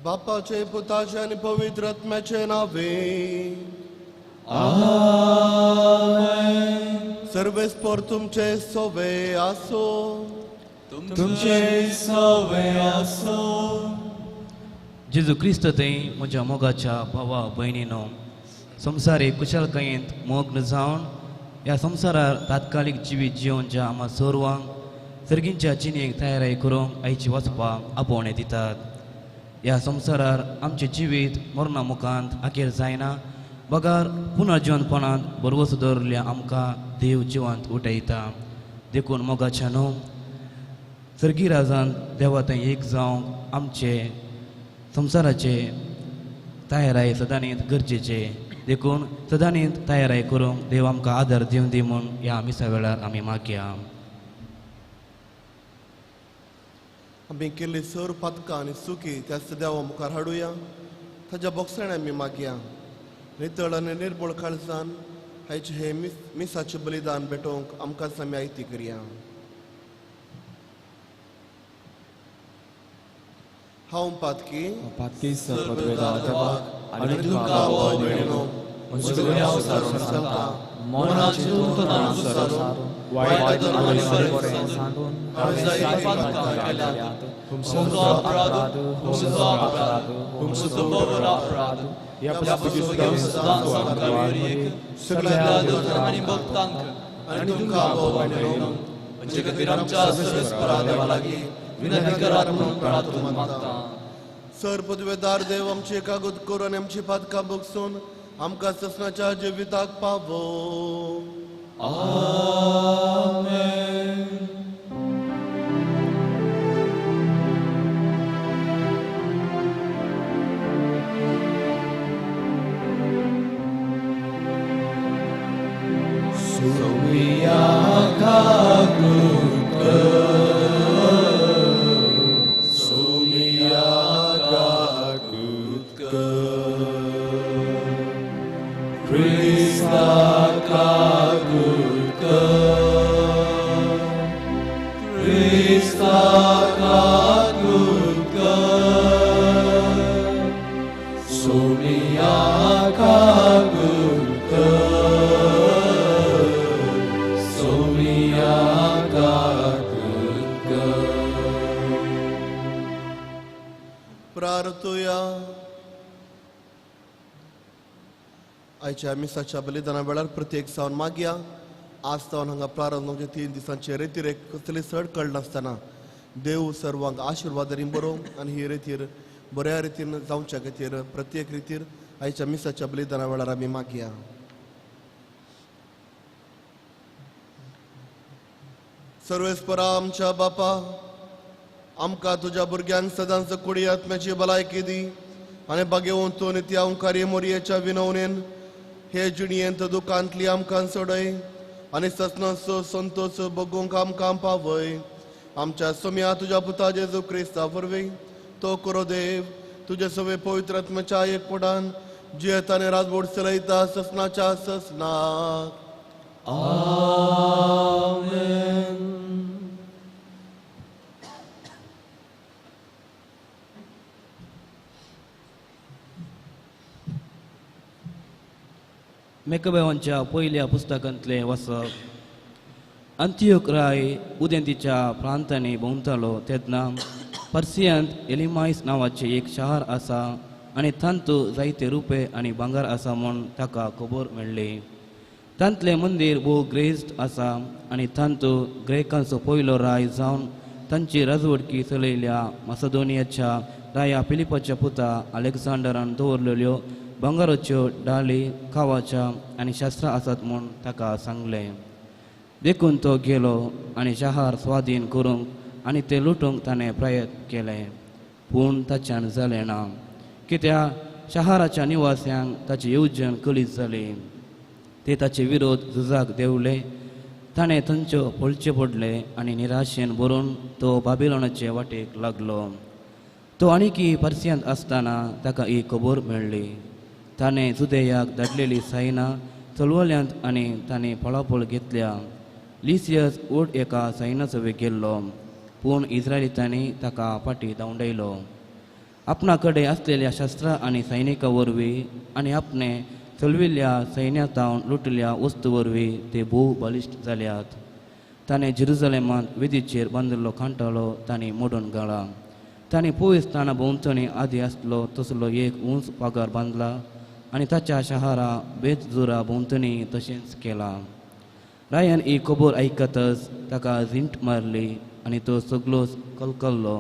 बापाचे पुताचे आनी पवित्र आत्म्याचे नावे आमेन. सर्वेस्पर तुमचे सोवे आसो. तुमचे सोवे आसो. जेजू क्रिस्त थंय म्हज्या मोगाच्या भावा भयणीनो, संवसारीक कुशलकायेंत मग्न जावन ह्या संवसारार तात्कालीक जिवीत जिवन ज्या आमा सर्वांक सर्गींच्या जिणेक तयारी करूंक आयची वचपाक आपोवणें दितात. ह्या संवसारार आमचें जिवीत मरणा मुखांत अखेर जायना बगर पुनर्जिवनपणांत भरवंसो दवरिल्ल्या आमकां देव जिवंत उठयता. देखून मोगाच्या न्हू सर्गी राजान देवा थंय एक जावंक आमचे संवसाराचे तयाराय सदांनीत गरजेचे. देखून सदांनीत तयाराय करूंक देव आमकां आदार दिवन दी म्हूण ह्या मिसा वेळार आमी मागया. आमी केल्ली सर पातकां आनी सुकी त्या देवा मुखार हाडुया. ताच्या बोगसण्या आमी मागया. नितळ आनी निर्बळ काळजान आयचे हे मिसाचें बलिदान भेटोवंक आमकांच आमी आयती करया. हांव पातकी पातकी सर्वदेवाक आनी तुमकां भयणीनो म्हजो गुन्यांव सारून सांगता मनाची तुंतनां सारून वायट आनी बरें सांडून हांवें जायतीं पातकां केल्यांत. तुमचो अपराध, तुमचो अपराध, तुमचो बरो अपराध. ह्या पासून सदांच सामकार सगळ्या देवतांक आनी भक्तांक आनी तुमकां भयणीनो म्हजे खातीर आमच्या सर्वेस्परा देवा लागीं विनंती करात म्हणून प्रार्थना मागता. सर पदवेदार देव आमची कागद करून आनी आमची पातकां बगसून आमकां ससनाच्या जिविताक पावो. आमेन. सोमिया कागद सोमिया कागद क्रिस्ता कागद क्रिस्ता कागद सोमिया कागद सोमिया कागद. प्रार्थुया. आयच्या मिसाच्या बलिदाना वेळार प्रत्येक सावन मागया. आज सावन हांगा प्रारंभ जावचे 3 दिसांचे रेतीर कसली सड कळनासतना देव सर्वांक आशिर्वादांनी बरोवंक आनी ही रेतीर बऱ्या रितीन जावच्या खातीर प्रत्येक रितीर आयच्या मिसाच्या बलिदाना वेळार आमी मागया. सर्वेस्परा आमच्या बापा, आमकां तुज्या भुरग्यांक सदांच कुडी आत्म्याची भलायकी दी आनी बागेवन तूं नित्या ओंकारी मोरयेच्या विनवणेन हे जिणयेंत दुकांतली आमकां सोडय आनी ससनाचो संतोष बगूंक आमकां पावय. आमच्या सोम्या तुज्या पुता जेजू क्रिस्ता वरवीं तो करो देव तुजे सवे पवित्र आत्म्याच्या एकपटान जियेता आनी राजवट चलयता ससनाच्या ससनाक. आमेन. मेकबेवांच्या पयल्या पुस्तकांतलें वाचप. अंतियोक राय उदेंतीच्या प्रांतांनी भोंवतालो तेन्ना पर्सियांत एलिमायस नांवाचें एक शहर आसा आनी तांतू जायते रुपे आनी भांगर आसा म्हूण ताका खबर मेळ्ळी. तांतलें मंदीर भोव ग्रेस्त आसा आनी तांतू ग्रेकांचो पयलो राय जावन तांची राजवटकी चलयल्या मासदोनियाच्या राया फिलिपाच्या पुता अलेक्झांडरान दवरलेल्यो भांगराच्यो डाली खावाच्या आनी शास्त्रां आसात म्हूण ताका सांगलें. देखून तो गेलो आनी शहर स्वाधीन करूंक आनी तें लुटूंक ताणें प्रयत्न केले, पूण ताच्यान जालें ना, कित्याक शहराच्या निवास्यांक ताची येवजण कळीत जाली. ते ताचे विरोध झुजाक देंवले. ताणें थंयच्यो पळचे पडले आनी निराशेन भरून तो बाबिलोनाचे वाटेक लागलो. तो आनीकी पर्सियांत आसतना ताका ही खबर मेळ्ळी. ताणें जुदेयाक धाडलेली सैनां चलवल्यांत आनी ताणें फळाफळ घेतल्या. लिसियस ओट एका सैनाचो गेल्लो, पूण इस्रायलितांनी ताका फाटीं धांवडायलो. आपणा कडेन आसलेल्या शस्त्रां आनी सैनिकां वरवीं आनी आपणें चलविल्ल्या सैन्या तावन लुटिल्ल्या वस्तू वरवीं ते भोव बलिश्ट जाल्यात. ताणें जेरुजलेमांत वेदीचेर बांदिल्लो कांटाळो तांणी मोडून घाला. ताणें पयस स्थाना भोंवतणी आदी आसलो तसलो एक उंच पागार बांदला आनी ताच्या शहरा बेतजुरा भोंवतणी तशेंच केलां. रायान ही खबर आयकतच ताका झिंट मारली आनी तो सगळोच कलकल्लो.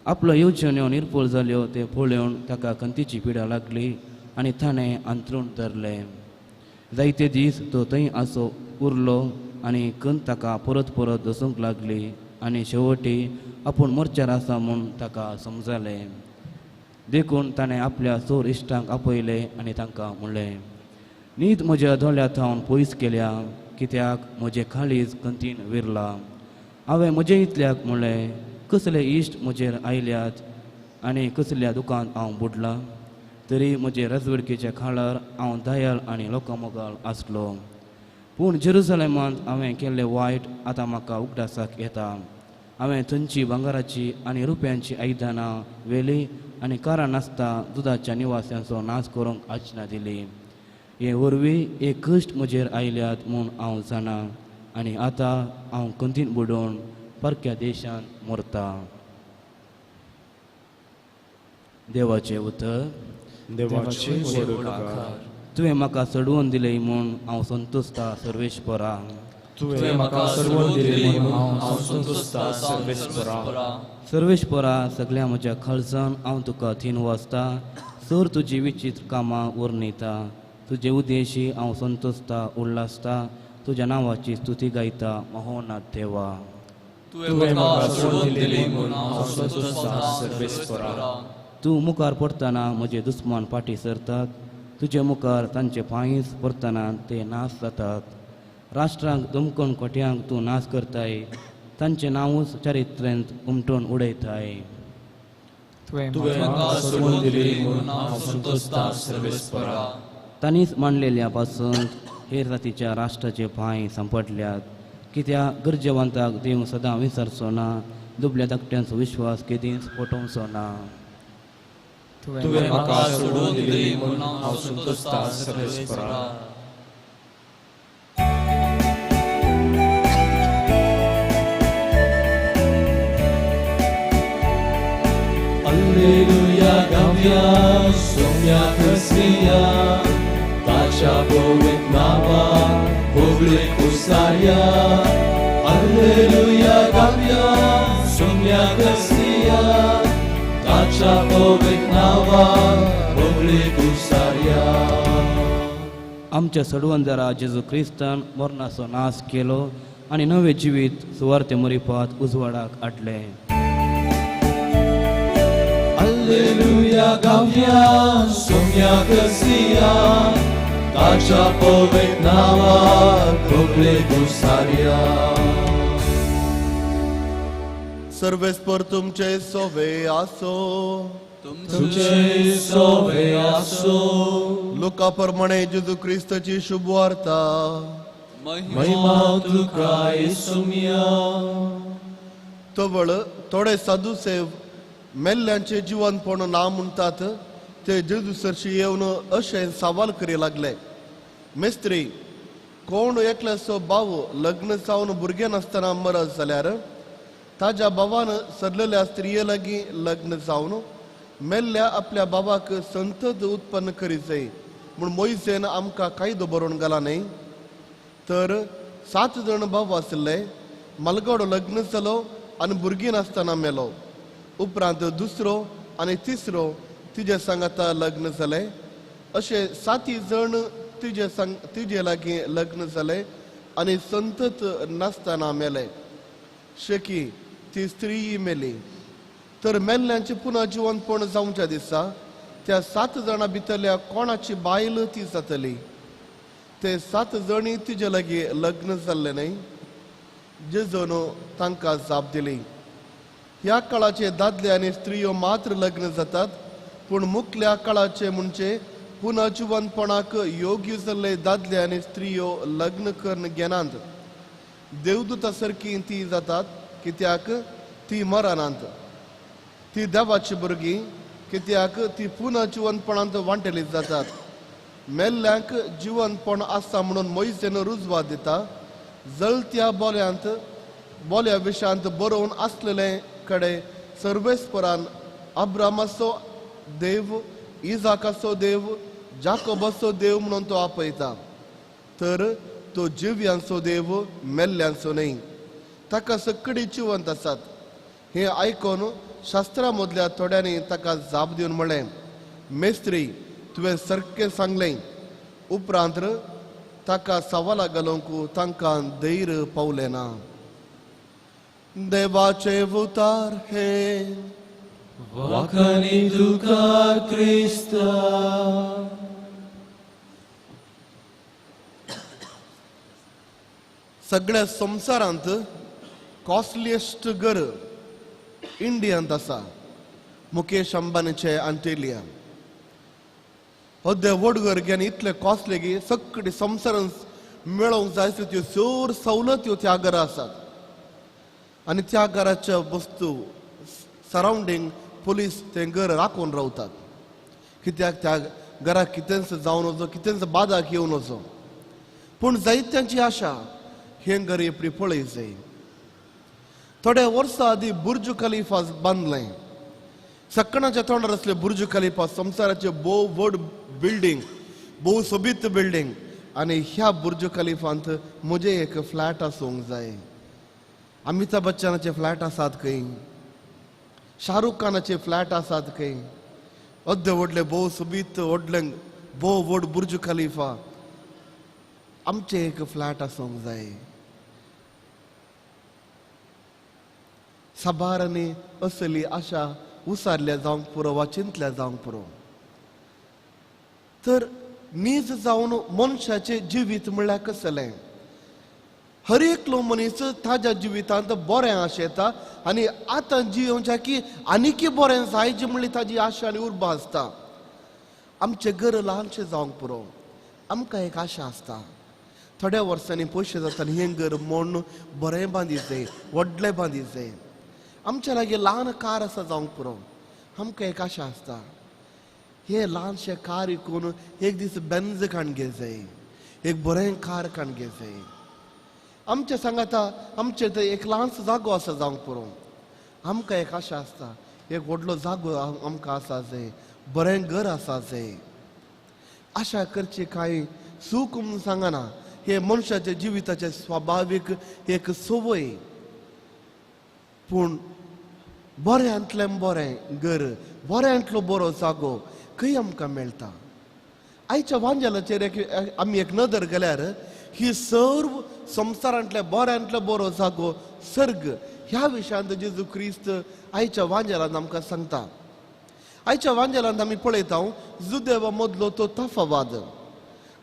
आपलो येवजण्यो निर्फळ जाल्यो तें पळोवन ताका खंतीची पिडा लागली आनी ताणें अंत्रूण धरलें. जायते दीस तो थंय आसो उरलो आनी खंत ताका परत परत दसूंक लागली आनी शेवटी आपूण मोर्चार आसा म्हूण ताका समजलें. देखून ताणें आपल्या चोर इश्टांक आपयले आनी तांकां म्हणलें, न्हीद म्हज्या दोळ्या थावन पयस केल्या, कित्याक म्हजें काळीज खंतीन विरलां. हांवें म्हजे इतल्याक म्हणलें, कसले इश्ट म्हजेर आयल्यात आनी कसल्या दुकान हांव बुडलां, तरी म्हजे राजवडकेच्या काळार हांव दयाळ आनी लोकां मोगाळ आसलो. पूण जेरुजलेमांत हांवें केल्लें वायट आतां म्हाका उगडासाक येता. हांवें थंयची भांगराची आनी रुप्यांची आयदनां व्हेली आनी कारां नासता दुदाच्या निवास्यांचो नाश करूंक आचना दिली. हे वरवीं एक कश्ट म्हजेर आयल्यात म्हूण हांव जाणा आनी आतां हांव खंतीन बुडोवन परक्या देशांत मरता. देवाचें उतर. देवाचें उपकार. तुवें म्हाका चडोवन दिलें म्हूण हांव संतोषता सर्वेश्वरा. तुवें म्हाका चडोवन दिलें म्हूण हांव संतोषता सर्वेश्वरा. सर्वेश्वरा, सगळ्या म्हज्या खळसान हांव तुका तीन वाजता सर तुजी विचित्र कामां वर्णिता. तुजे उद्देशी हांव संतोषता उल्हासता. तुज्या नांवाची स्तुती गायता महोनाथ देवा. तुवें म्हाका चडोवन दिलें म्हूण हांव संतोषता सर्वेश्वरा. तूं मुखार पडटना म्हजे दुस्मान फाटीं सरतात. तुजे मुखार तांचे पांयच पडटना ते नाश जातात. राष्ट्रांक दमकण कोट्यांक तूं नाश करताय. तांचें नांवूच चरित्रेंत उमटून उडयताय. तुवें म्हाका चडोवन दिलें म्हूण हांव संतोषता सर्वेश्वरा. तांणीच मांडलेल्या पासून हेर जातीच्या राष्ट्राचे पांय सांपडल्यात. कित्याक गरजेवंताक देव सदां विसरचो ना. दुबल्या धाकट्यांचो विश्वास केदींच फटोवचो ना. तुवें म्हाका सोडून दिली म्हूण हांव संतोषता सर्वेश्वरा. Alleluia गावया सोम्या क्रिस्तिया, ताच्या पवित्र नांवाक होगळे कुसाया. Alleluia गावया सोम्या क्रिस्तिया, ताच्या पवित्र नांवाक होगळे कुसाया. आमच्या सडवंदरा जेजू क्रिस्तान मरणाचो नाश केलो आनी नवें जिवीत सुवार्ते मरिपात उजवाडाक हाडलें. Alleluia गावया सोम्या क्रिस्तिया, ताच्या पवित्र नांवाक होगळे कुसाया. सर्वेस्पर तुमचे सोवे आसो. तुमचे सोवे आसो. लुका प्रमाणे जेजू क्रिस्ताची शुभ वार्ता. महिमा तुका येसुम्या. तवळ थोडे साधुसेव मेल्ल्यांचे जिवनपण ना म्हणटात ते जेजू सरशी येवन अशें सवाल करी लागले, मिस्त्री, कोण एकल्याचो भाव लग्न जावन भुरगें नासतना मरत जाल्यार ताज्या भावान सरलेल्या स्त्रिये लागीं लग्न जावन मेल्ल्या आपल्या भावाक संतत उत्पन्न करी जाय म्हूण मोयसेन आमकां कायदो बरोवन घाला न्हय? तर 7 जाण भाव आशिल्ले, मलगडो लग्न जालो आनी भुरगीं नासतना मेलो. उपरांत दुसरो आनी तिसरो तिजे सांगाता लग्न जाले. अशे 7 जण तिजे लागीं लग्न जाले आनी संतत नासतना मेले. शेकी ती स्त्री मेली. तर मेल्ल्यांचे पुनः जिवनपण जावच्या दिसा त्या 7 जाणां भितरल्या कोणाची बायल ती जातली? ते 7 जणी तिजे लागीं लग्न जाल्ले न्हय? जेजून तांकां जाप दिली, ह्या काळाचे दादले आनी स्त्रियो मात्र लग्न जातात, पूण मुखल्या काळाचे म्हणजे पुनः जिवनपणाक योग्य जाल्ले दादले आनी स्त्रियो लग्न करून घेनात. देवदूता सारकी ती जातात, कित्याक ती मरनात. ती देवाची भुरगीं, कित्याक ती पुनः जिवनपणांत वांटेली जातात. मेल्ल्यांक जिवनपण आसा म्हणून मोयसेन रुजवात दिता. जळत्या बोल्यांत बोल्या विशांत बरोवन आसलेले कडे सर्वेस्परान अब्रामाचो देव, इजाकाचो देव, जाकोबाचो देव म्हणून तो आपयता. तर तो जिव्यांचो देव, मेल्ल्यांचो न्हय. ताका सगळी जिवंत आसात. हें आयकून शास्त्रा मदल्या थोड्यांनी ताका जाप दिवन म्हळें, मेस्त्री, तुवें सारकें सांगलें. उपरांत ताका सवाला घालूंक तांकां धैर्य पावलें ना. देवाचे उतार हे वाखाणी तुका क्रिस्ता. सगळ्या संवसारांत कॉस्टलिएस्ट घर इंडियांत आसा, मुकेश अंबानीचे अंटेलिया. अद्दे व्हड घर घेवन इतले कॉस्टली की सगळे संवसारांत मेळोवंक जाय त्यो चड सवलत्यो त्या घरा आसात. आनी त्या घराच्या वस्तू सरावंडींग पुलीस तें घर राखून रावतात, कित्याक त्या घराक कितेंच जावन वचो, कितेंच बादाक येवन वचो. पूण जायत्यांची आशा हें घर आपली पळय जाय. थोड्या वर्सां आदीं बुर्ज खलिफा बांदलें. सक्कणाच्या तोंडार आसलें बुर्ज खलिफा, संवसाराचें भोव व्हड बिल्डींग, भोव सोबीत बिल्डींग. आनी ह्या बुर्ज खलिफांत म्हजें एक फ्लॅट आसूंक जाय. अमिताभ बच्चनाचे फ्लॅट आसात खंय, शाहरुख खानाचे फ्लॅट आसात खंय. अद्दे व्हडले भोव सोबीत व्हडले भोव व्हड बुर्ज खलिफा, आमचें एक फ्लॅट आसूंक जाय. साबारांनी असली आशा उसारल्या जावंक पुरो वा चिंतल्या जावंक पुरो. तर नीज जावन मनशाचें जिवीत म्हणल्यार कसलें? हर एकलो मनीस ताज्या जिवितांत बरें आशेता आनी आतां जियोवच्या की आनीकय बरें जाय जी म्हणली ताजी आशा आनी उर्बा आसता. आमचें घर ल्हानशें जावंक पुरो, आमकां एक आशा आसता. थोड्या वर्सांनी पयशे जाता आनी हें घर म्हूण बरें बांदीत जाय, व्हडलें बांदीत जाय. आमच्या लागीं ल्हान कार आसा जावंक पुरो, आमकां एक आशा आसता. हें ल्हानशें कार विकून एक दीस बेंज काण घे जाय, एक बरें कार काण घे जाय. आमच्या सांगाता आमचे थंय एक ल्हानसो जागो आसा जावंक पुरो, आमकां एक आशा आसता. एक व्हडलो जागो आमकां आसा जाय, बरें घर आसा जाय. आशा करची कांय सूख म्हणून सांगना, हे मनशाच्या जिविताचें स्वाभावीक एक संवय. पूण बऱ्यांतलें बरें घर, बऱ्यांतलो बरो जागो खंय आमकां मेळटा? आयच्या वांजेलाचेर एक आमी एक नदर घाल्यार ही सर्व संवसारांतल्या बऱ्यांतलो बरो जागो सर्ग ह्या विशयांत जेजू क्रिस्त आयच्या वांजेलांत आमकां सांगता. आयच्या वांजेलांत आमी पळयता जुदेवा मदलो तो तफावाद.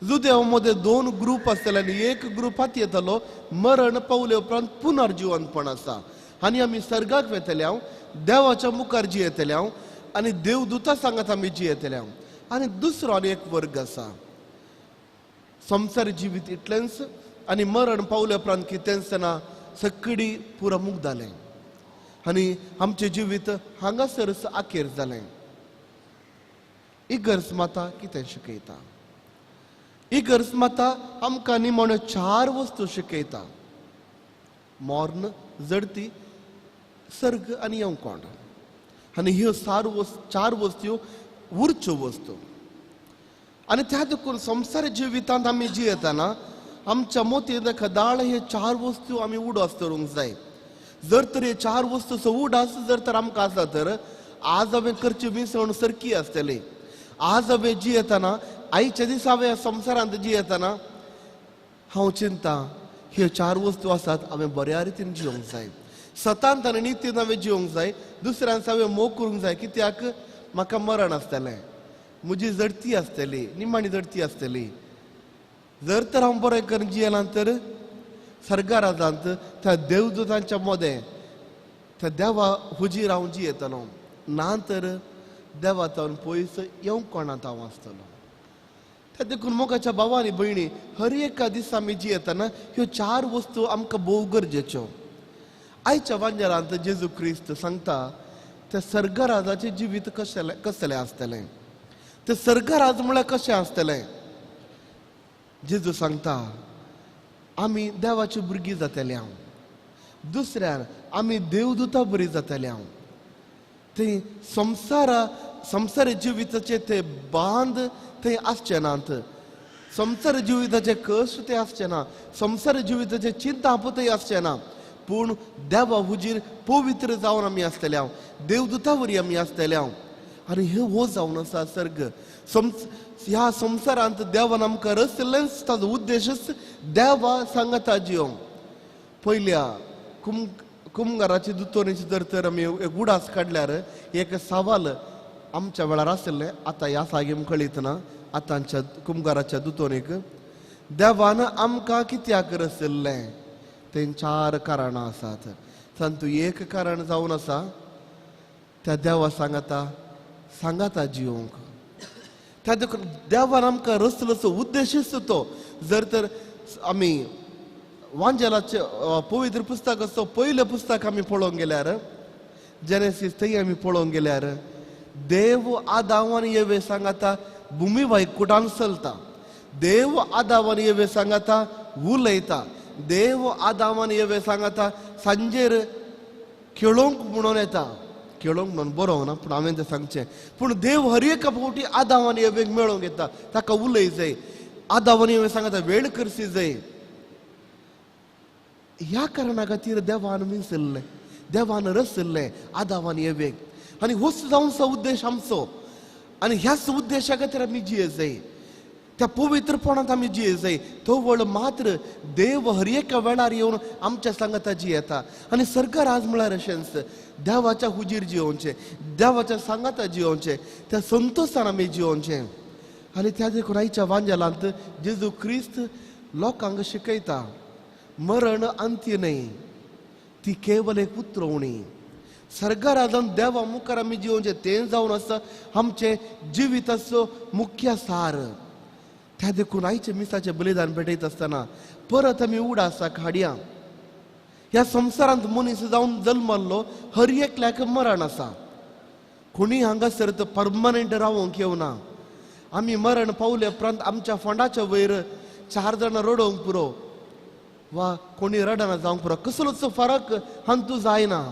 जुदेवा मदें 2 ग्रूप आसतले आनी एक ग्रुपांत येतलो मरण पावले उपरांत पुनर्जिवनपण आसा आनी आमी सर्गाक वेतले हांव, देवाच्या मुखार जियेतले हांव आनी देवदूता सांगात आमी जियेतले हांव. आनी दुसरो आनी एक वर्ग आसा, संवसारी जिवीत इतलेंच आनी मरण पावल्या उपरांत कितेंच ना, सगळी पुरा मुक्त जालें आनी आमचें जिवीत हांगासरच आखेर जालें. इगर्ज माता कितें शिकयता? इगर्ज माता आमकां निमाण्यो चार वस्तू शिकयता, मर्ण, जडती, सर्ग आनी यमकोंड. आनी ह्यो चार वस्तू उरच्यो वस्तू. आनी त्या देखून संवसार जिवितांत आमी जियेतना आमच्या मोतींत खदाळ हे चार वस्तू आमी उडास करूंक जाय. जर तर हे चार वस्तूचो उडास जर तर आमकां आसा तर आज हांवें करची मिसवण सारकी आसतली. आज हांवें जियेतना, आयच्या दिसा हांवें संवसारांत जियेतना हांव चिंता ह्यो चार वस्तू आसात, हांवें बऱ्या रितीन जिवंक जाय. सतांत आनी नितीन हांवें जिवंक जाय. दुसऱ्यांचो हांवें मोग करूंक जाय, कित्याक म्हाका मरण आसतलें, म्हजी जडती आसतली, निमाणी जडती आसतली. जर तर हांव बरें करून जियेला तर सर्गाराजांत त्या देवदूतांच्या मदें त्या देवा हुजीर हांव जियेतलो, ना तर देवा तावन पयस येवंक कोणांत हांव आसतलो. त्या देखून मोगाच्या भावा आनी भयणी, हर एका दिसा आमी जियेतना ह्यो चार वस्तू आमकां भोव गरजेच्यो. आयच्या वांजेरांत जेजू क्रिस्त सांगता त्या सर्गराजाचें जिवीत कसलें आसतलें, तें सर्गराज म्हळ्यार कशें आसतलें. जेजू सांगता आमी देवाची भुरगीं जातले हांव, दुसऱ्यान आमी देवदूता बरी जातले हांव. थंय संवसार जिविताचे ते बांद थंय आसचे नात, संवसार जिविताचे कश्ट ते आसचे ना, संवसार जिविताचे चिंता थंय आसचे ना, पूण देवा हुजीर पवित्र जावन आमी आसतले हांव, देवदूता वरी आमी आसतले हांव. आनी हे हो जावन आसा सर्ग. ह्या संवसारांत देवान आमकां रचलेंच, ताजो उद्देशच देवा सांगता जिवंक. पयल्या कुमगाराची दुतोरणीची जर तर आमी एक उडास काडल्यार एक सवाल आमच्या वेळार आशिल्लें, आतां ह्या सागीम कळीत ना. आतांच्या कुमगाराच्या दुतोरणीक देवान आमकां कित्याक रचिल्लें, तें चार कारणां आसात. तातूंत एक कारण जावन आसा त्या देवा सांगाता सांगाता जिवंक. त्या देखून देवान आमकां रचलोसो उद्देशच तो. जर तर आमी वांजेलाचे पवित्र पुस्तकाचो पयलें पुस्तक आमी पळोवंक गेल्यार, जेनेसीस थंय आमी पळोवंक गेल्यार देव आदाव आनी येवे सांगाता भुमी वायकुटान चलता, देव आदाव आनी येवे सांगाता उलयता, देव आदाव आनी येवे सांगाता सांजेर खेळोवंक म्हणून येता. खेळोवंक म्हणून बरोवंक ना, पूण हांवें तें सांगचें. पूण देव हर एका फावटी आदाव आनी येवेक मेळोवंक येता, ताका उलय जाय, आदाव आनी येवे सांगाता वेळ करसी जाय. ह्या कारणा खातीर देवान विसरलें, देवान रचल्लें आदाव आनी येवेक. आनी होच जावचो उद्देश आमचो, आनी ह्याच उद्देशा खातीर आमी जिये जाय, त्या पवित्रपणांत आमी जिये जाय. तो वळ मात्र देव हर एका वेळार येवन आमच्या सांगाता जियेता. आनी सरकार आज म्हळ्यार अशेंच देवाच्या हुजीर जियोवचें, देवाच्या सांगाता जियोवचें, त्या संतोशान आमी जियोवचें. आनी त्या देखून आयच्या वांजेलांत जेजू क्रिस्त लोकांक शिकयता मरण अंत्य न्हय, ती केवल एक उतरवणी. सर्गाराजान देवा मुखार आमी जियोवचें तें जावन आसा आमचें जिविताचो मुख्य सार. त्या देखून आयचे मिसाचें बलिदान भेटयत आसतना परत आमी उडासाक हाडया. ह्या संवसारांत मनीस जावन जल्मल्लो हर एकल्याक मरण आसा. कोणीय हांगासर तर परमनंट रावोंक येवना. आमी मरण पावले उपरांत आमच्या फोंडाच्या वयर चार जाणां रडोवंक पुरो वा कोणी रडना जावंक पुरो, कसलोच फरक हातूंत जायना.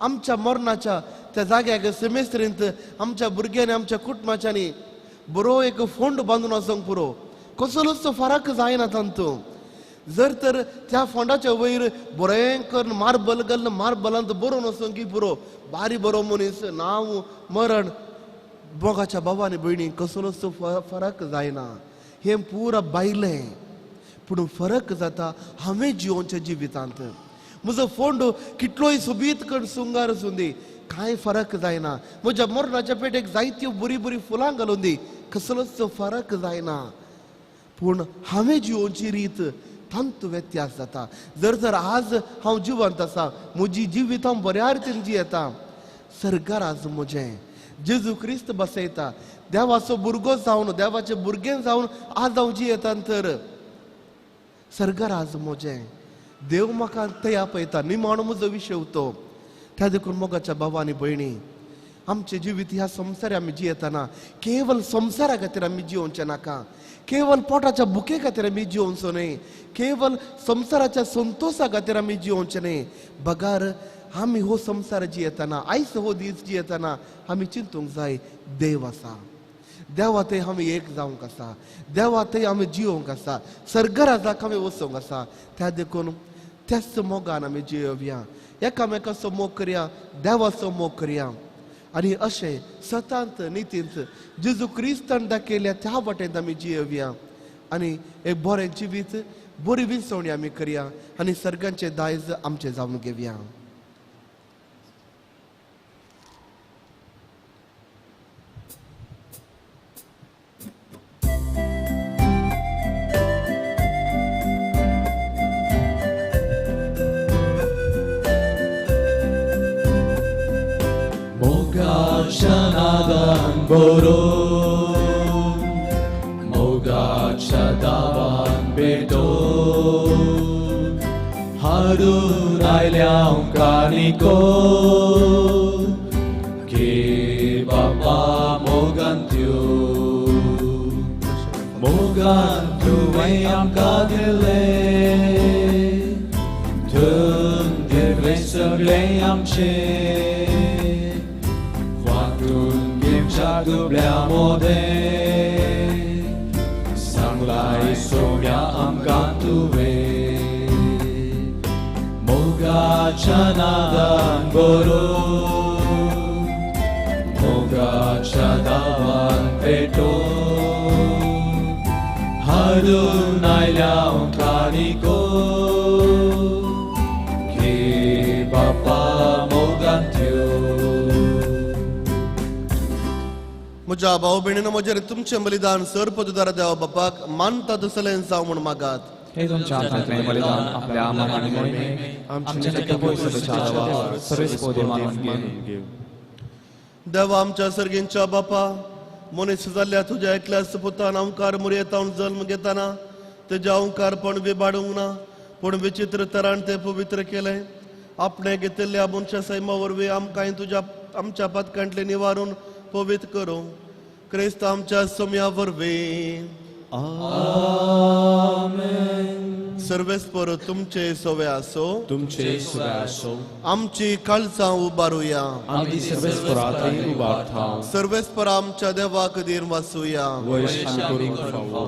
आमच्या मरणाच्या त्या जाग्याक सेमेस्त्रींत आमच्या भुरग्यांनी आमच्या कुटुंबाच्यांनी बरो एक फोंड बांदून वचोंक पुरो, कसलोच फरक जायना तातूंत. जर तर त्या फोंडाच्या वयर बरें करून मार्बल घालून मार्बलांत बरोवन वचोंक पुरो, बारी बरो मनीस नांव मरण मोगाच्या बाबा आनी भयणी कसलोच फरक जायना. हें पुरा बायलें, पूण फरक जाता हांवें जिवोवच्या जिवितांत. म्हजो फोंड कितलोय सोबीत करून सुंगार आसूं दी, कांय फरक जायना. म्हज्या मरणाच्या पेटेक जायत्यो बरीं बरीं फुलां घालून दी, कसलोच फरक जायना. पूण हांवें जिवोवची रीत तांतू व्यत्यास जाता. जर तर आज हांव जिवंत आसा, म्हजी जिवीत हांव बऱ्या रितीन जियेता, सरकार आज म्हजें जेजू क्रिस्त बसयता. देवाचो भुरगो जावन, देवाचें भुरगें जावन आज हांव जियेता तर सर्गराज म्हजें देव म्हाका थंय आपयता, निमाणो म्हजो विशय तो. त्या देखून मोगाच्या भावा आनी भयणी, आमचें जिवीत ह्या संवसार आमी जियेतना केवल संवसारा खातीर आमी जियोवचें नाका, केवल पोटाच्या भुके खातीर आमी जियोवचो न्हय, केवल संवसाराच्या संतोशा खातीर आमी जियोवचें न्हय. बगार आमी हो संवसार जियेतना, आयज हो दीस जियेतना आमी चिंतूंक जाय देव आसा, देवा थंय आमी एक जावंक आसा, देवा थंय आमी जियोवंक आसा, सर्गराजाक आमी वचोंक आसा. त्या देखून त्याच मोगान आमी जियोवया, एकामेकाचो मोग करया, देवाचो मोग करया. आनी अशें सतांत नितींत जेजू क्रिस्तान दाखयल्या त्या वाटेंत आमी जियोवया आनी एक बरें जिवीत, बरी विंचवणी आमी करया आनी सर्गांचें दायज आमचें जावन घेवया. Nadan boron, mogacha davan beton, harun ailyam kaniko, ke bapa mogantyu, mogantu vayam kadile, tun devre sagleyam che. Dublea mode, sanglai somya amkantuve, moga chanadan goro, moga chadavan peto, harun ailyam kaniko, ke bapa mogantyu. म्हज्या भाव भयणीनो, म्हजेर तुमचें बलिदान sir पदुदार देवा बापाक मानता दुसरें जावं म्हूण मागात. हे तुमच्या हातांतलें बलिदान आपल्या मान आनी मोहिमेक आमच्या देवा सर्वेस्पोदे मानून घेवं. देवा आमच्या सर्गींच्या बापा, मनीस जाल्ल्या तुज्या एकल्या पुतान अंकार मुरयेतावन जल्म घेतना तेज्या अंकारपण विबाडूंक ना, पूण विचित्र तरान तें पवित्र केलें. आपणें घेतिल्ल्या मनशा सैमा वरवीं आमकां तुज्या आमच्या पातकांतलें निवारून पवित्र करूं. क्रिस्त आमच्या सोम्या वरवीं. आमेन. सर्वेस्पर तुमचे सोवे आसो, तुमचे सोवे आसो. आमची काळजां उबारुया, आमी सर्वेस्परा थंय उबारता. सर्वेस्पर आमच्या देवाक धीर वाचुया, वयस आमी करूंक फावो.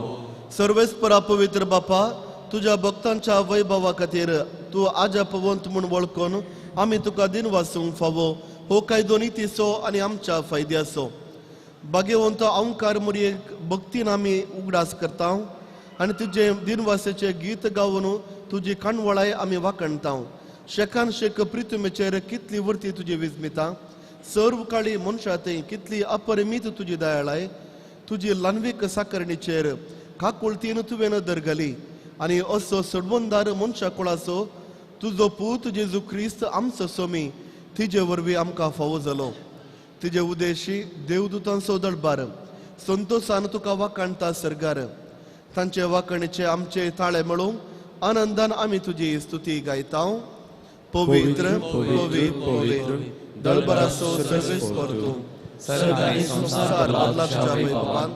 सर्वेस्परा पवित्र बापा, तुज्या भक्तांच्या वैभवा खातीर तूं आजा पवंत म्हूण वळखून आमी तुका दिन वाचूंक फावो. हो कायदो नितीचो आनी आमच्या फायद्याचो. भाग्यवंत अंकार मुरयेक भक्तीन आमी उगडास करता आनी तुजें दिनवासेचें गीत गावन तुजी काणवळाय आमी वाखणता. शेकान शेक प्रितुमेचेर कितली वर्ती तुजी विजमिता, सर्व काळी मनशा थंय कितली अपरिमीत तुजी दयाळाय. तुजी ल्हानवीक साकरणीचेर काकुळतीन तुवें नदर घाली आनी असो सोडवणदार मनशा कुळाचो तुजो पूत जेजू क्रिस्त आमचो सोमी तिजे वरवीं आमकां फावो जालो. तिजे उदेशी देवदूतांचो दळबार संतोसान तुका वाखाणता सरगार. तांचे वाखाणीचे आमचे ताळे मेळूंक आनंदान आमी तुजी स्तुती गायता. पवित्र पवित्र पवित्र दळबाराचो सर्वेस्पर तूं, संवसार बदलाच्या वैभवान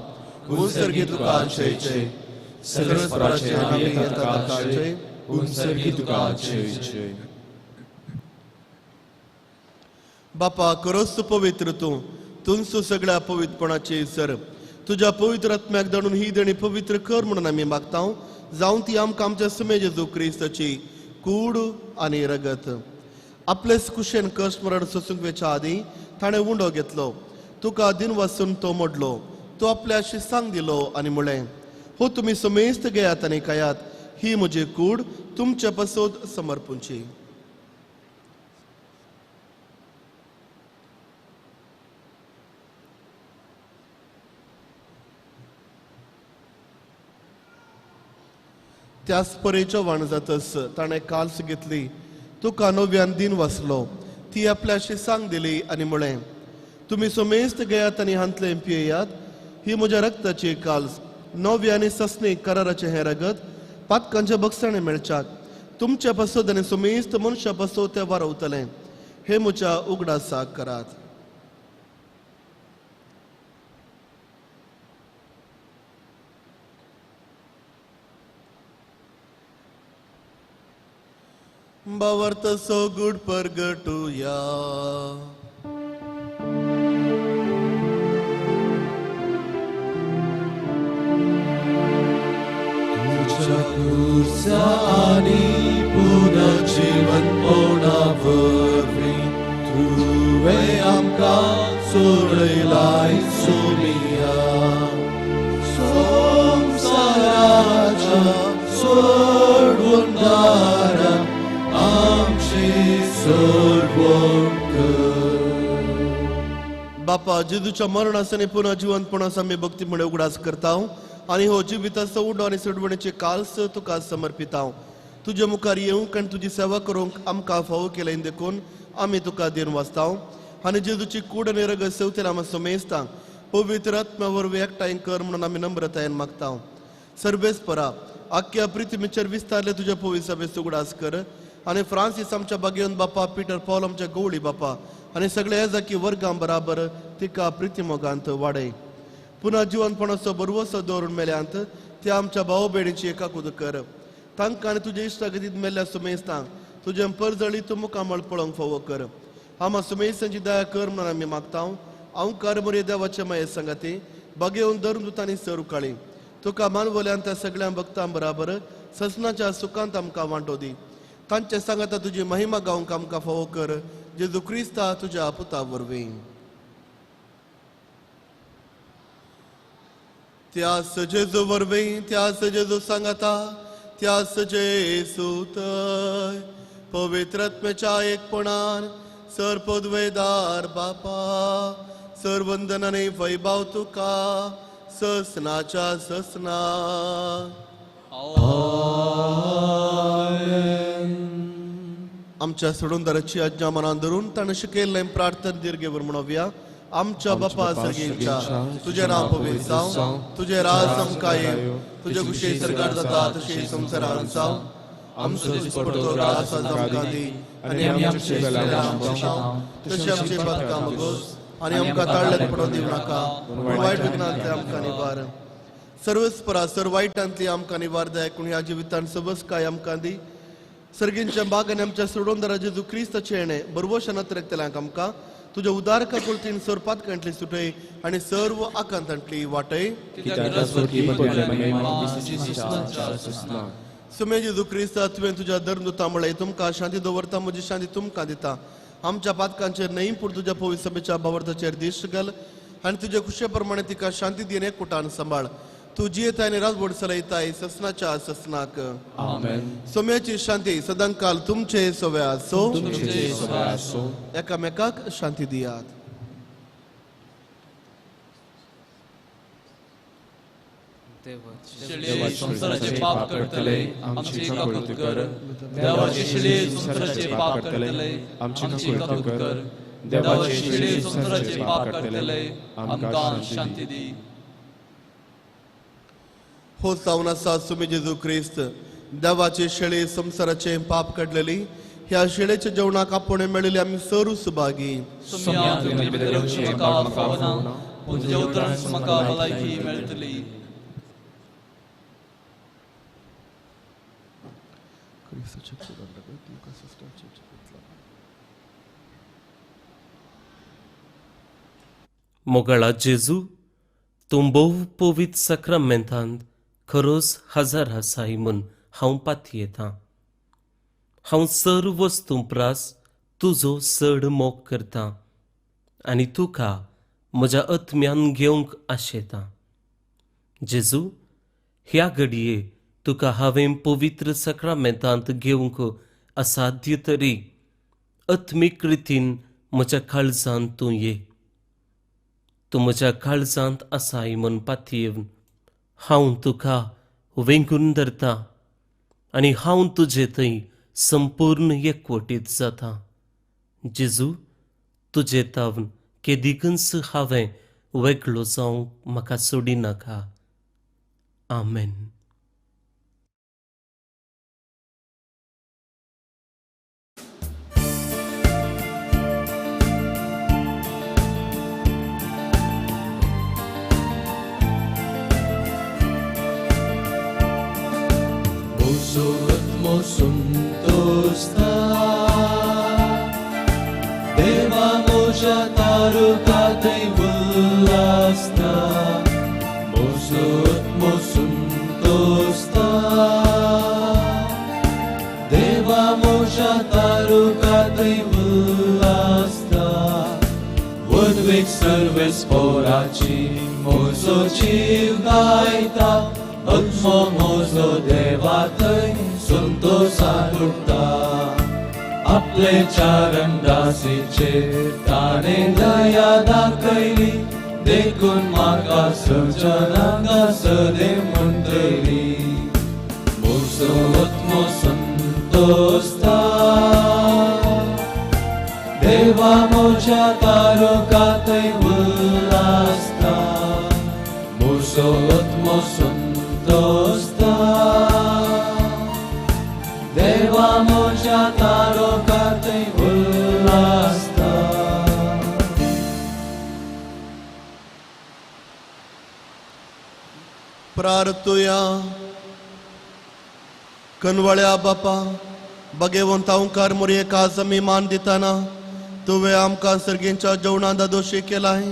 उंसर्गी तुका जय जय. सर्वेस्पराचे नामे येता जय, उंसर्गी तुका जय जय. बापा खरोच पवित्र तूं, तुमचो सगळ्या पवित्रपणाचे सर. तुज्या पवित्र आत्म्याक धाडून ही देणी पवित्र कर म्हणून आमी मागता. जावन ती आमकां आमच्या सुमे जेजू क्रिस्ताची कूड आनी रगत. आपलेच कुशेन कश्ट मरण सोसूंक वेच्या आदीं ताणें उंडो घेतलो, तुका दिन वाचून तो मोडलो, तो आपल्या शिस्तांक दिलो आनी म्हळें, हो तुमी समेस्त घेयात आनी खायात, ही म्हजी कूड तुमचे पासत समर्पूंची. त्याच परेचो वाण जातस ताणें काल्स घेतली, तुका नव्यान दिन वाचलो, ती आपल्या शिसांक दिली आनी म्हळें, तुमी समेस्त घेयात आनी हांतलें पियेयात, ही म्हज्या रक्ताची काल्स, नव्या आनी ससनी कराराचें हें रगत पातकांचे बक्षाणे मेळच्याक तुमच्या पासत आनी सुमेस्त मनशा पासत तें वारवतलें. हे म्हज्या उगडासाक करात. भावार्थ सोगूड परगटुया. तुझ्या क्रुसा आनी पुनर्जीवनपणा वरवीं तुवें आमकां सोडयलाय सोमिया. संवसाराच्या सोडवणदारा आमची सोडवण कर. बापा, जेजूच्या मरणास आनी पुनः जिवंतपणास आमी भक्ती म्हणे उगडास करता आनी हो जिविताचो उडो आनी सोडवणेचे काल्स तुका समर्पिता. तुजे मुखार येवंक आनी तुजी सेवा करूंक आमकां फावो केलें देखून आमी तुका दिन वाचता आनी जेजूची कूड आनी रगत सेवतेर आमी समेजता पवित्र आत्म्या वरवीं एकठांय कर म्हणून आमी नम्रतायेन मागता. सर्वेस्परा, आख्या पृथ्वीचेर विस्तारले तुज्या पवित्र सभेचो उगडास कर आनी फ्रांसीस आमच्या बागेवन बापा, पीटर पॉल आमच्या गवळी बापा आनी सगळे एजाकी वर्गां बराबर तिका प्रितीमोगांत वाडय. पुनः जिवनपणाचो बरवसो दवरून मेल्यांत त्या आमच्या भाव भयणीची एकाकुद कर. तांकां आनी तुजे इश्टागतींत मेल्ल्या सुमेस्तांक तुजें परजळी तूं मुखामळ पळोवंक फावो कर. आमा सुमेस्तांची दया कर म्हणून आमी मागता. अंकार मोरये देवाचे माये सांगाती बागेवन धरून दुतांनी सर उकाळी तुका मानवल्यान त्या सगळ्या भक्तां बराबर ससनाच्या सुखांत आमकां वांटो दी. तांचे सांगाता तुजी महिमा गावंक आमकां फावो कर. जेजू क्रिस्ता तुज्या पुता वरवीं. त्यास जेजू वरवीं, त्यास जेजू सांगाता, त्यास जेजू तय पवित्र आत्म्याच्या एकपणान सर पदवेदार बापा, सर वंदनाने वैभाव तुका ससनाच्या ससना. आमच्या सोडूनदाराची आज्ञा मनान धरून ताणें शिकयल्लें प्रार्थना दीर्घेवर म्हणोवया. आमच्या बापा सर्गीच्या, तुजें नांव पवित्र जावं, तुजें राज आमकां येवं, तुजें खुशे सरकार जाता तशें संवसारांत जावं. आमचो दिसपडतो ग्रास आज आमकां दी आनी आमी आमचे तशें आमचे पातकां मागोस आनी आमकां ताळ्यांत पडोवन दिवं नाका, पूण वायट विघ्नांतले आमकां निवार. सर्वस्परा सर वायटांतली आमकां निवार दया करून ह्या जिवितान सबस काय आमकां दी. सर्गींच्या बाग आनी आमच्या सोडोवणदारा जेजू क्रिस्ताचें येणें बरवशान अतरेकतल्यांक आमकां तुज्या उदार काकुळतीन सर पातकांतली सुटय आनी सर्व आकांतांतली वाटय. सुमे जेजू क्रिस्ता, तुवें तुज्या धर्मदूता म्हळें तुमकां शांती दवरता, म्हजी शांती तुमकां दिता. आमच्या पातकांचेर न्हय पूण तुज्या पवित्र सभेच्या भावार्थाचेर दिश्ट घाल आनी तुज्या खुशे प्रमाणे तिका शांती दी आनी एकवटान सांबाळ. तूं जियेताय आनी राजवट चलयताय ससनाच्या ससनाक. सोम्याची शांती सदांकाल तुमचे सवे आसो. एकामेकाक शांती दियात. संवसाराचे पाप करतले आमची काकूत कर. देवाची शिळे संवसाराचे पाप करतले आमची काकूत कर. देवाची शिळे संवसाराचे पाप करतले आमकां शांती दी. हो जावन आसा सुमी जेजू क्रिस्त देवाचे शेळे संवसाराचे पाप काडलेली ह्या शेळेच्या जेवणाक आपोवणें मेळिल्ले आमी सरू सुभागी. मोगाळा जेजू, तूं भोव पवित्र साक्रामेंतांत खरोच हजार आसाय म्हूण हांव पातयेतां. हांव सर्व वस्तूं प्रास तुजो चड मोग करतां आनी तुका म्हज्या आत्म्यान घेवंक आशेतां. जेजू, ह्या घडये तुका हांवें पवित्र साक्रामेंतांत घेवंक असाध्य तरी आत्मीक रितीन म्हज्या काळजांत तूं ये. तूं म्हज्या काळजांत आसाय म्हूण पातयेवन हांव तुका वेंगून धरता आनी हांव तुजे थंय संपूर्ण एकवटीत जाता. जेजू, तुजे तावन केदिकूच हांवें वेगळो जावंक म्हाका सोडिनाका. आमेन. आत्मो संतोषता देवा म्हज्या तारुका थंय उल्लासता म्हजो आत्मो संतोषता देवा म्हज्या तारुका थंय उल्लासता वडवीक सर्वेस्पोराची म्हजो जीव गायता आत्मो म्हजो देवा थंय संतोषान उरता आपले चारण दासीचेर ताणें दया दाखयली देखून म्हाका सजनांगा सदेव म्हणटली म्हजो आत्मो संतोषता देवा म्हज्या तारुका थंय उल्लासता म्हजो आत्मो संतोषता देवा म्हज्या तारुका थंय उल्लासता. प्रार्थुया. कनवळ्या बापा बगेवंत अंकार मोरये खास आमी मान दितना तुवें आमकां सर्गींच्या जेवणांत दोशी केलाय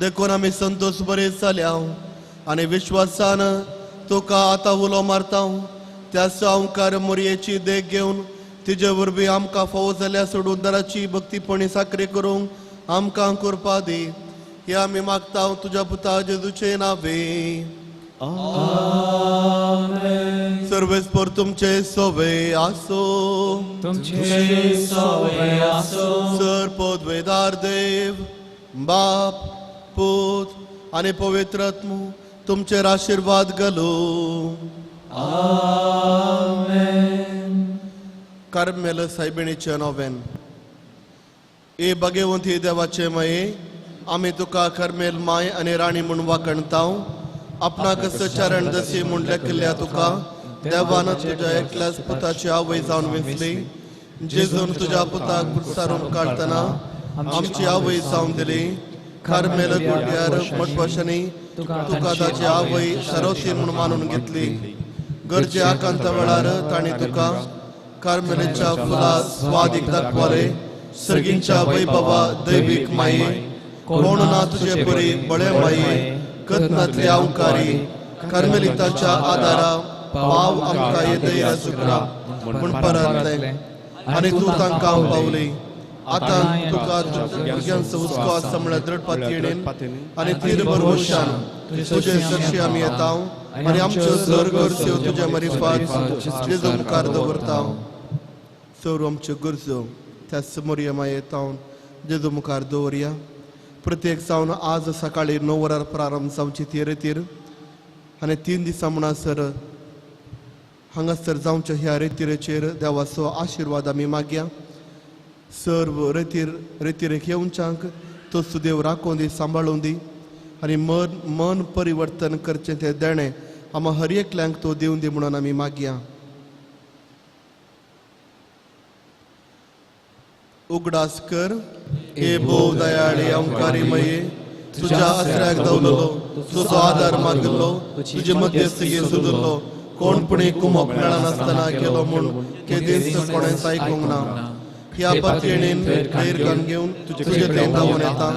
देखून आमी संतोष बरे जाल्या आनी विश्वासान तुका आतां उलो मारता त्या सावकार मोरयेची देख घेवन तिजे वरवीं आमकां फावो जाल्या सोडून दाराची भक्तीपणी साकरी करूंक आमकां कृपा दी. हे आमी मागता तुज्या पुता जेजूचे नावे. आमेन. सर्वेस्पर तुमचे सोवे आसो. तुमचे सोवे आसो. सर पदवेदार देव बाप पूत आनी पवित्र आत्मो तुमचेर आशिर्वाद घालू. आमेन. कार्मेल सायबिणीचें नोवेन. ए भाग्यवंती देवाचे माये आमी तुका कार्मेल माय आनी राणी म्हूण वाखणताव. आपणाक चरण दसी म्हूण लेखिल्ल्या तुका देवान तुज्या एकल्याच पुताची आवय जावन वेंचली. जेजून तुज्या पुताक पुरसारून काडटना आमची आवय जावन दिली. कार्मेल गुड्यार मठवाशांनी तुका ताची आवय सरोती म्हूण मानून घेतली. गरजे आकांता वेळार तांणी तुका कार्मेलीच्या फुला स्वादीक दाखवले. सर्गींच्या वैभवा दैवीक माये कोण ना तुजे परी बळे माये कथनातले अंकारी कार्मेलिताच्या आदारा पाव आमकां येदया सुकरा म्हूण परतले आनी तूं तांकां पावली. आतां तुका भुरग्यांचो हुस्को आसा म्हळ्यार दृढ पातयेन आनी तीर भरवशान तुजे सरशी आमी येता आनी आमच्यो सर गरज्यो तुज्या मरिफात जेजू मुखार दवरता. सर आमच्यो गरजो त्या समोर माये येता जेजू मुखार दवरया. प्रत्येक जावन आज सकाळी 9 वरार प्रारंभ जावची ती रेतीर आनी 3 दिसां म्हणसर हांगासर जावच्या ह्या रेतिरेचेर देवाचो आशिर्वाद आमी मागया. सर्व रेतिरेक येवच्यांक तो सुदेव राखोवन दी सांबाळून दी आनी मन परिवर्तन करचें तें देणें आमा हर एकल्यांक तो दिवन दी म्हणून आमी मागया. उगडास कर हे भोव दयाळी अंकारी मये तुझ्या आसऱ्याक दवरलो तुजो आदार मागिल्लो तुजे मध्यस्थी सुदरलो कोण पुणी कुमोक मेळनासतना केलो म्हूण केदींच कोणेंच आयकूंक ना. ह्या पातयेणेन गैरकान घेवन तुजे थंय धांवून येता.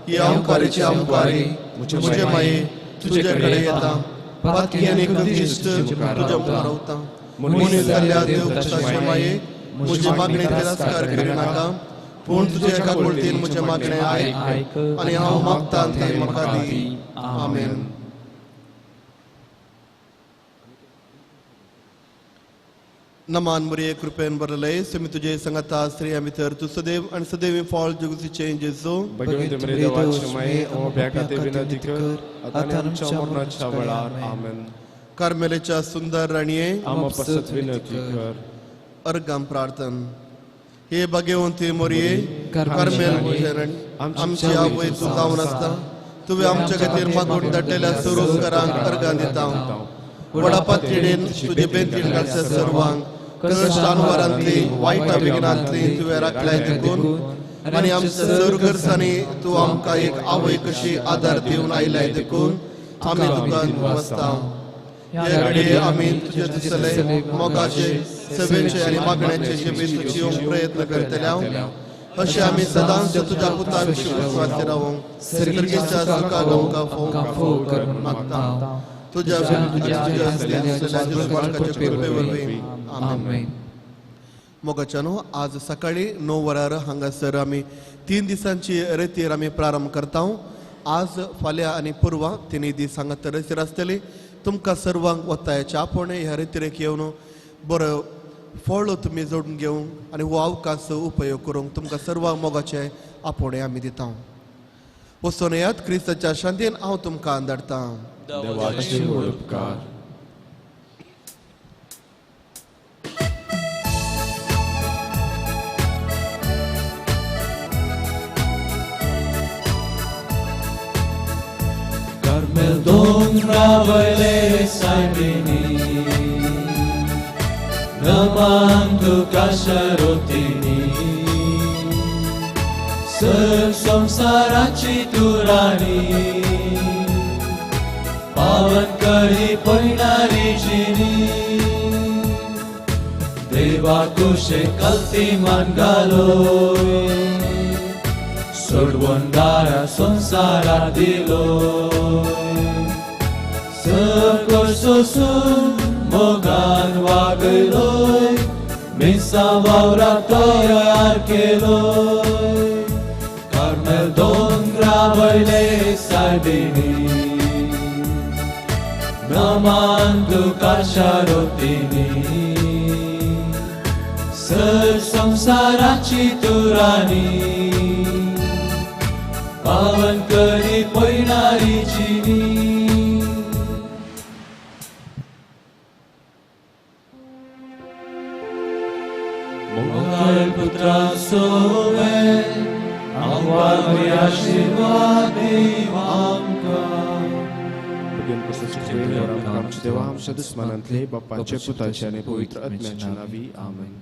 ही अंकारीची अंकारी म्हजे माये तुजे कडेन येता. पातयेन कदिश्ट तुज्या मुखार रावता. मनीस जाल्ल्या देव पुताचे माये म्हजी मागणी तिरस्कार करिनाका पूण तुजे एका कुळतीन म्हजें मागणें आयक आनी हांव मागतां तें म्हाका दी. आमेन. नमान मोरये कृपेन भरले स्वामी तुजे संगता स्त्रियां भितर तूं सदैव आनी सदैव फळ जगुतीचें जेजू. कार्मेलेच्या सुंदर राणये अर्गाम प्रार्थन. हे भाग्यवंती मोरये कार्मेल आमची आवय तूं जावन आसता. तुवें आमच्या खातीर मागून धाडलेल्या स्वरूपकारांक अर्गां दिता. व्हडा पातयेन तुजे बेंतीन घालच्या सर्वांक कश्ट अनवरांतली वायटा विघ्नांतली तुवें राखल्याय देखून आनी आमच्या सर्व गरजांनी तूं आमकां एक आवय कशी आदार दिवन आयल्याय देखून आमी तुका वसता. हे घडये आमी तुजे दिसले मोगाचे सेवेचे आनी मागण्याचे जिवीत जिवंक प्रयत्न करतले अशें आमी सदांच तुज्या पुता विशीं विस्वासी रावूंक सर्गेच्या सुखाक आमकां फोव कर म्हूण मागता तुज्या कृपे वरवीं आमेन. मोगाच्यानो, आज सकाळी 9 वरार हांगासर आमी 3 दिसांची रेतीर आमी प्रारंभ करता. आज फाल्यां आनी पुर्वा 3 दीस हांगा रेतीर आसतली. तुमकां सर्वांक वतायाचे आपोवणें ह्या रेतिरेक येवन बरो फळ तुमी जोडून घेवंक आनी हो अवकाश उपयोग करूंक तुमकां सर्वांक मोगाचे आपोवणें आमी दिता. वचून येयात, क्रिस्ताच्या शांतीन हांव तुमकां अंदाडतां. देवाचे उपकार. Carmel दोंगरावयले सायबिणी नमान तुका शरोतिनी सर संसाराची तू राणी पावन करी पयणारी जिनी देवा कुशे कल्ती मान घालोय सोडवून दारा संसारा दिलोय सकळ सोसून मोगान वागयलोय मिसा वावरा तयार केलोय कार्मेल दोंगरा वयले सायबिणी नमान तुका शारोतिनी सर संसाराची तू राणी पावन करी पयणारी जिनी. मोगाळ पुत्रा सोवे आमकां आशिर्वाद दीव आमकां. आमच्या देवा आमच्या दुस्मानांतले बापाचे पुताचे आनी पवित्र आत्म्याच्या नांवी आमेन.